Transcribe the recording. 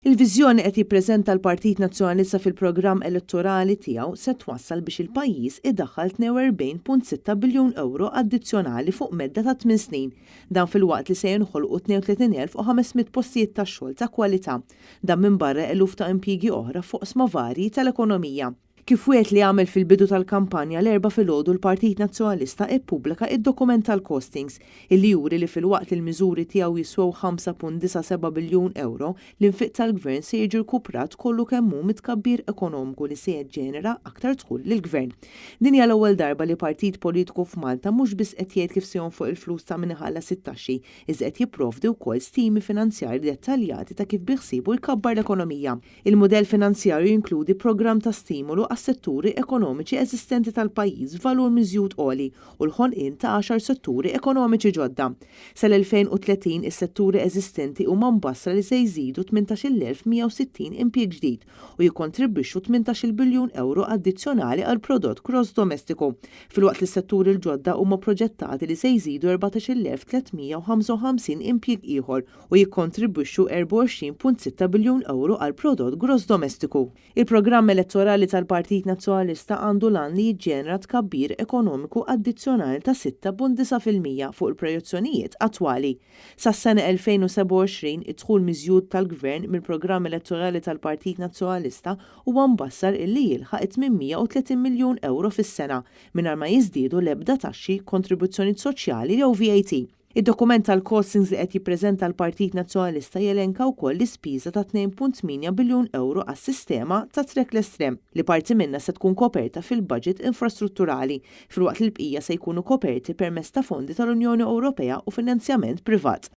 Il-viżjoni qed jippreżenta l-Partit Nazzjonalista fil-programm elettorali tiegħu se twassal biex il-pajjiż idaħħal 42.6 biljun ewro addizzjonali fuq medda ta' tminn snin. Dan filwaqt li se jinħolqu 32,500 postijiet ta' xogħol ta' kwalità. Dan minbarra eluf ta' impjiegi oħra f'oqsma varji tal-ekonomija. Kif wiegħed li għamel fil-bidu tal-kampanja, l-Erbgħa filgħodu l-Partit Nazzjonalista ippubblika id-dokument tal-costings, illi juri li filwaqt li l-miżuri tiegħu jiswew 5.97 biljun ewro, l-infiq tal-Gvern se jiġi rkuprat kollu kemm hu mit-tkabbir ekonomiku li se jiġġenera aktar dħul lill-Gvern. Din hija l-ewwel darba li partit politiku f'Malta mhux biss qed jgħid kif se jonfoq il-flus ta' min iħallas it-taxxi, iżda qed jipprovdi wkoll stimi finanzjarji dettaljati ta' kif biħsiebu jkabbar l-ekonomija. Il-mudell finanzjarju jinkludi programm ta' stimolu għas-setturi ekonomiċi eżistenti tal-pajjiż b'valur miżjud għoli u l-ħolqien ta' għaxar setturi ekonomiċi ġodda. Sal-2030 is-setturi eżistenti huma mbassra li se jżidu 18,160 impjieg ġdid u jikkontribwixxu 18-il biljun ewro addizzjonali għall-prodott gross domestiku, filwaqt li s-setturi l-ġodda huma proġettati li se jżidu 14,355 impjieg ieħor u jikkontribwixxu 24.6 biljun ewro għall-prodott gross domestiku. Il-programm elettorali tal-Partit Nazzjonalista għandu l-għan li jiġġenera tkabbir ekonomiku addizzjonali ta' 6.9% fuq il-projezzjonijiet attwali. Sas-sena 2027, id-dħul miżjud tal-Gvern mill-programm elettorali tal-Partit Nazzjonalista huwa mbassar illi jilħaq it-830 miljun ewro fis-sena mingħajr ma jiżdiedu l-ebda taxxi, kontribuzzjonijiet soċjali jew VAT. Id-dokument tal-costings li qed jippreżenta l-Partit Nazzjonalista jelenka wkoll l-ispiża ta' 2.8 biljun ewro għas-sistema ta' trackless tram, li parti minnha se tkun koperta fil-budget infrastrutturali, filwaqt li l-bqija se jkunu koperti permezz ta' fondi tal-Unjoni Ewropea u finanzjament privat.